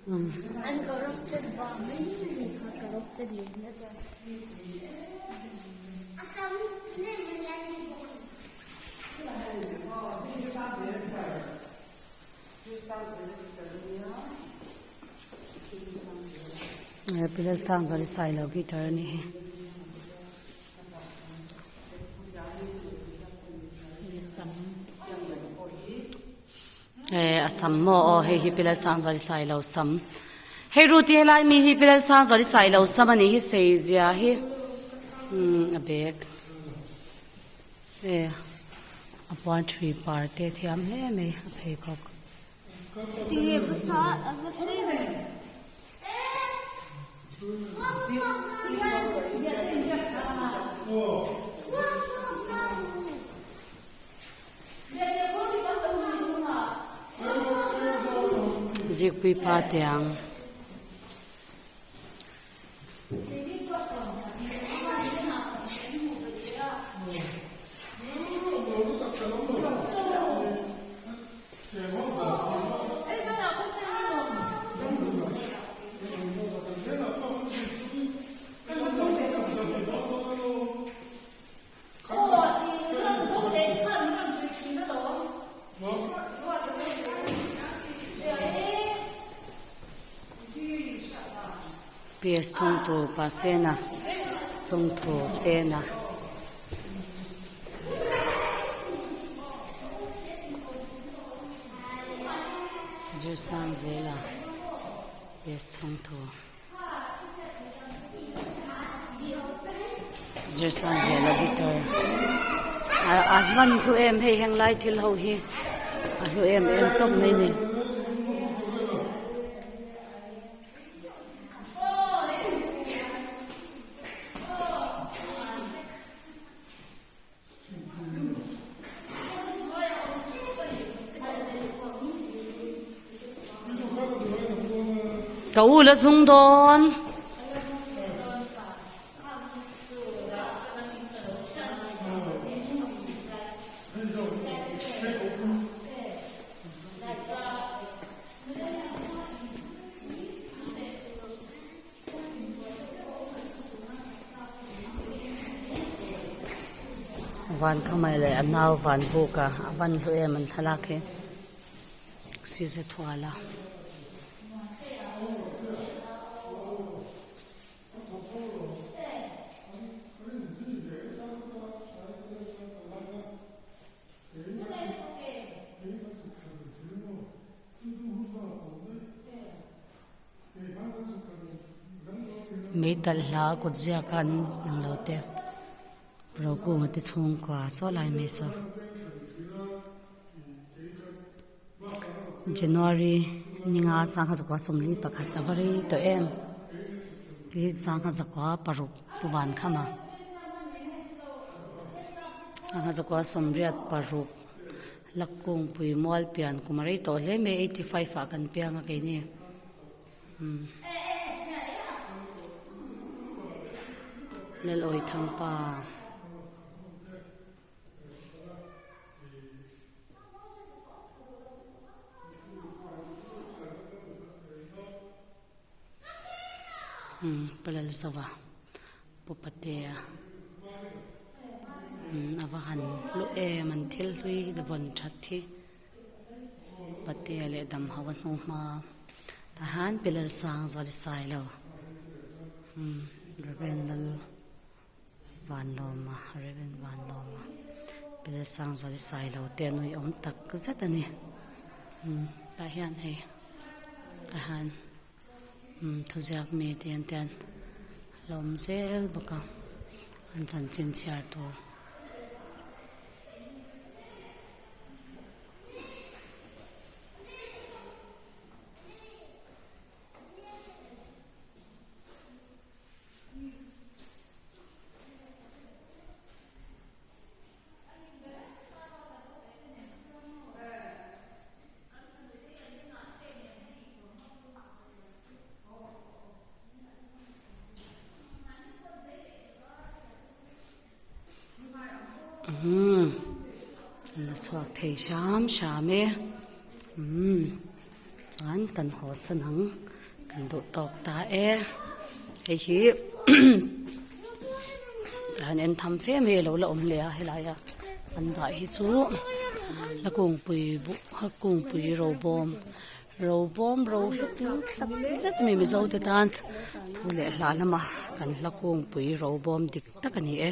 He Sangzuali Sailo guitar a nih hi. Eh a sam maw aw hei hi Pilal Sangzuali Sailo sam hei Ruti helai mi hi Pilal Sangzuali Sailo sam a nih hi sei zia hi umm a bag eh a puan thui par te thiam hle mai a pheikhawk. Zikpui pa tiang. PS chhungtu pa sena chungthu sena. Zirsang zela PS chhungthu. Zirsang zela guitar a hman hlu em hei heng lai thil ho hi a hlu em em tawp mai ni. Ka u la zung dawn. Van khamai leh a nau van buk a a van hlu em an thlalak hi size thuala. Meitalh hla kut ziak a an lang lo te Rokunga te chhungkua saw lai mai saw January ninga sangha zakua sawmli pakhat a va rei tawh em tin sangha zakua paruk pu van kham a sangha zakua sawmriat paruk. Lakungpui mual pian kum a rei tawh hle mai 85 ah kan piang a keini umm Lalawi Thangpa umm Palalzova. Pu Patea umm a va han hlu em an thil hlui vawn that hi Patea leh dam ho a hnu hma tah hian Pi Lalsangzuali Sailo umm Reverend Lal Vanlawma Reverend Vanlawma Pi Lalsangzuali Sailo te an uiawm tak zet a ni umm tah hian hei tah hian. Umm thuziak mi te an tian a lo awm zel bawk a an chanchin chhiar tur. Umm la chhuak thei hram hram e umm. Chuan kan haw san ang kan duh tawk ta e. Hei hi han en tham fe mai a lo la awm leh a helaia an dah hi chu la kungpui buh a kungpui robawm robawm ro hlu tak zet mai mizo te tan thu leh hla lama kan hla kungpui robawm dik tak a ni e.